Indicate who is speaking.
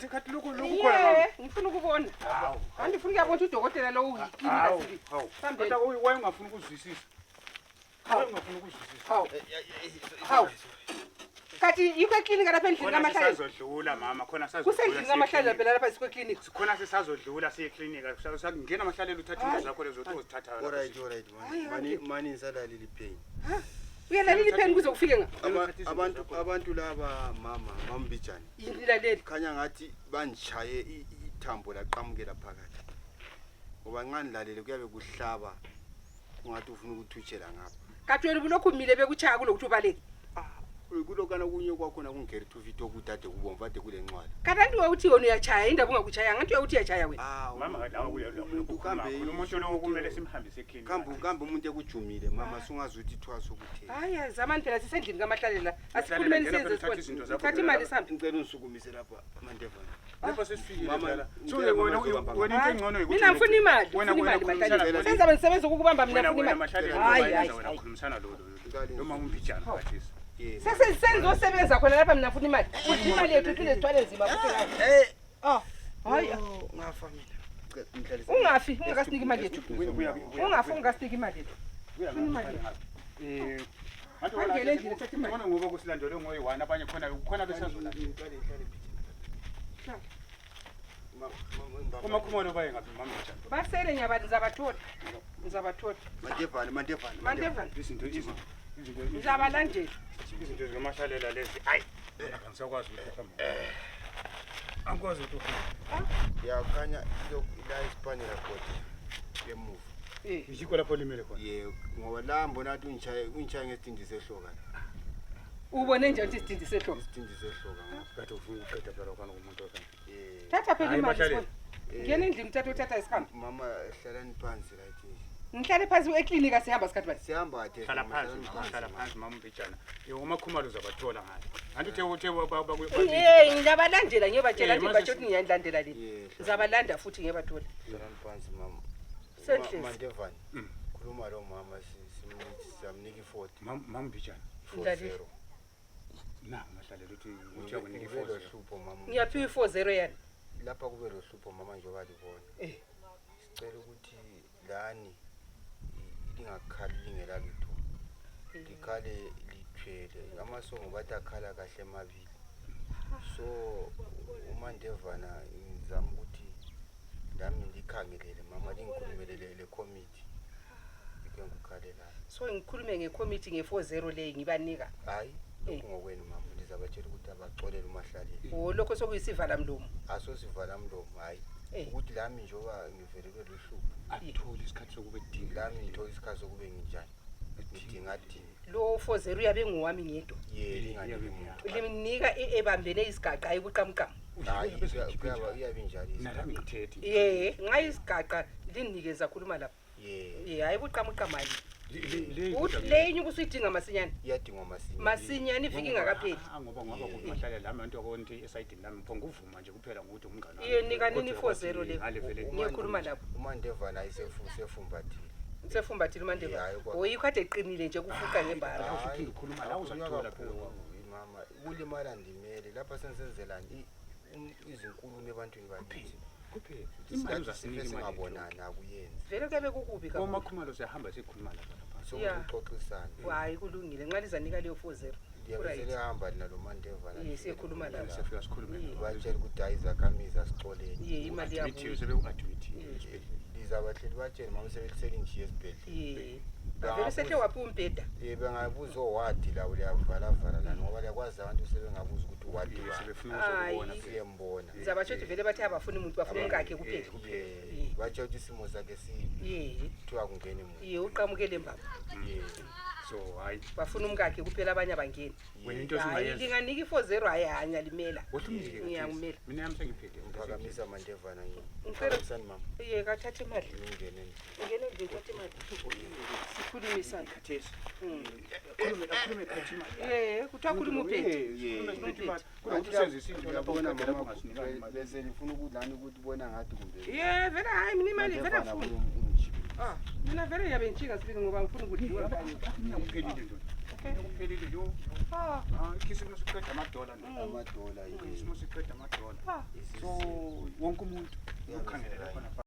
Speaker 1: khathi lokho khona
Speaker 2: ngifuna ukubona andifuna ukuyabona udokotela lo uyiklinika sibi
Speaker 1: kodwa wayengafuna ukuzwisisa
Speaker 2: hawu kathi yikho eklinika lapha endlini kamahlala
Speaker 1: sazodlula mama khona sazodlula
Speaker 2: kusendlini kamahlala phela lapha isikwe klinika
Speaker 1: sikhona sesazodlula siye eklinika sakungena amahlalelo uthatha izinto zakho lezo uzithatha
Speaker 3: alright mani insalalile ipain
Speaker 2: uyalalila ipheni kuze ufike
Speaker 3: abantu laba mama Mbijana
Speaker 2: yilaleli
Speaker 3: khanya ngathi bandichaye ithambo laqamukela phakathi ngoba nqani lalele kuyabe kuhlaba ungathi ufuna ukuthuthela ngapha
Speaker 2: kathi wena bulokhu umile bekuchaya kulokuthi ubaleke
Speaker 3: kulokana kunye kwakhona kungeri tuvito kudade kubomva ade kule ncwadi
Speaker 2: kanti uthi wona uyachaya indaba ungakuchaya ngathi uthi uyachaya wena
Speaker 1: mama la umuntu lo kumele simhambise eklinika
Speaker 3: kambe umuntu ekujumile mama sungazuthi ithwaso kutheni
Speaker 2: hayi zamani phela sisendlini kamahlalela asikhulumeni senze
Speaker 1: izinto zakho
Speaker 2: thatha imali sambi
Speaker 3: ngicela unisukumise lapha Mandevana
Speaker 1: lapha sesifikile phela so wena into engcono yikuthi
Speaker 2: mina ngifuna imali
Speaker 1: wena
Speaker 2: senza bengisebenza ukubamba mina ngifuna imali
Speaker 1: wena khulumisana lo mama Mbijana bathisa
Speaker 2: sesenzosebenza khona lapha mina ngifuna imali futhi imali yethu iphinde sithwale nzima futhi ngayo hayi
Speaker 3: ngafa mina
Speaker 2: ungafi ungasiniki imali yethu ungafi ungasiniki imali yethu ufuna imali angele endlini sethu imali
Speaker 1: khona ngoba kusilandele ngoyi1 abanye khona besazona uma khumalo baye ngaphi mama Mbijana
Speaker 2: basele nyabani ngizabathola Mandevana
Speaker 1: izinto
Speaker 2: ngizabalandela
Speaker 1: izinto zikaMahlalela lezi hayi angisakwazi ukuthi angikwazi ukuthi
Speaker 3: yakhanya la Hispania report emuva
Speaker 1: yiko lapho limele khona
Speaker 3: ngoba la mbona ukuthi ungichaya ngesithindi sehloka
Speaker 2: ubone njani isithindi sehloka
Speaker 3: isithindi sehloka
Speaker 1: ngathi ufuna uqeda phela khona kumuntu ofana
Speaker 2: thatha phela imali ngene endlini uthatha isikhambi
Speaker 3: mama hlalani phansi right
Speaker 2: ngihlale phansi eklinika sihamba sikhathi bani
Speaker 3: sihamba athe
Speaker 1: hlala phansi mama Mbijana uma khumalo uzabathola ngayo anti uthe
Speaker 2: ngiyabalandela ngiyobatshela nje batsho ukuthi ngiyandilandela le ngizabalanda futhi ngiyobathola
Speaker 3: hlalani phansi mama Mandevana khuluma lo mama simnika i40
Speaker 1: mama Mbijana
Speaker 3: 40
Speaker 1: na mahlalela uthi uyakunika
Speaker 3: i40 hlupho mama
Speaker 2: ngiyaphiwa i40 yani
Speaker 3: lapha kube lo hlupho mama njengoba libona sicela ukuthi lani lingakhali lingela lutho likhale lithwele amasongo bathi akhala kahle emabili so uMandevana ngizama ukuthi lami ngikhangelele mama lingikhulumelele le committee ike ngikhalela
Speaker 2: so ngikhulume ngecommittee nge40 le ngibanika
Speaker 3: hayi ngokwenu mama ndizabatshela ukuthi abaxolele uMahlaleni
Speaker 2: lokho sokuyisivala mlomo
Speaker 3: asosivala mlomo hayi ukuthi lami njoba ngivelelwe luhlupho
Speaker 1: athole isikhathi sokube dinga
Speaker 3: lami ngithola isikhathi sokube njani ngidinga
Speaker 2: lo 40 uyabe ngowami ngedwa limnika ebambene isigaqa ayikuqamqama
Speaker 3: hayi uyabe njalo
Speaker 1: nalami ngithethe
Speaker 2: nxa isigaqa linikeza khuluma lapha hayi kuqamqama uthi lenye kusuyidinga masinyane
Speaker 3: iyadingwa
Speaker 2: masinyane iviki ingakapheli
Speaker 1: ngoba kumahlala lami into konke esayidini lami mfo nguvuma nje kuphela ukuthi umngane
Speaker 2: nika nini 40 le ngiyokhuluma lapho
Speaker 3: uMandevana ayisefumbathile
Speaker 2: sefumbathile uMandevana oyikho ade eqinile nje kufuqa ngebhara
Speaker 1: ukhuluma la uzathola phela
Speaker 3: mama ulimala ndimele lapha sensenzelani izinkulumo ebantwini bakithi
Speaker 1: kuphela
Speaker 3: imali uzasinika singabonana akuyenzi
Speaker 2: vele kuyabe kukubi kakhulu
Speaker 1: uma khumalo siyahamba sikhuluma lapha
Speaker 3: sokuxoxisana
Speaker 2: hayi kulungile nxa lizanika leyo 40
Speaker 3: ndiyabesele hamba nalo Mandevana
Speaker 2: sikhuluma lapha
Speaker 1: siyafika sikhulume
Speaker 3: batshela ukuthi ayizakamiza sixoleni
Speaker 2: imali yabo
Speaker 1: activity sebeku-activity
Speaker 3: lizabahleli batshele mama sebeliselinshiye esibhedlela
Speaker 2: vele sethe waphi umbheda
Speaker 3: bengabuza owadi la uyavala lana ngoba liyakwazi abantu sebengabuza ukuthi uwadi siyembona
Speaker 2: ngizabatsho ukuthi vele bathe abafuni umuntu bafuna umkakhe kuphela
Speaker 3: batsho ukuthi isimo sakhe sibi kuthiwa kungene umuntu
Speaker 2: uqamukele mbaba
Speaker 1: so hayi
Speaker 2: bafuna umkakhe kuphela abanye abangeni
Speaker 1: wena into esingayenza
Speaker 2: linganika i40 hayi ngiyalimela ngiyangimela
Speaker 1: mina yami sengiphethe
Speaker 3: uphakamisa Mandevana
Speaker 2: ngicela
Speaker 3: mama
Speaker 2: kathatha imali
Speaker 3: ngene
Speaker 2: endlini thatha imali sikhulumisana
Speaker 1: khathesi khulume phethe imali
Speaker 2: kuthiwa khuluma uphethe
Speaker 3: kunokuthi senze isinto lapho bona mama bese ngifuna ukudlana ukuthi bona ngathi kumbe
Speaker 2: vele hayi mina imali vele ngifuna mina vele yabe ngichinga sibili ngoba ngifuna ukudliwa
Speaker 1: ngiyakuphelile nto
Speaker 2: Okay.
Speaker 1: Kuphelile yo.
Speaker 2: Ah.
Speaker 1: Ikhisimusi iqeda amadola nje.
Speaker 3: Amadola
Speaker 1: Ikhisimusi iqeda amadola.
Speaker 2: Ah.
Speaker 1: So wonke umuntu uyakhangelela khona.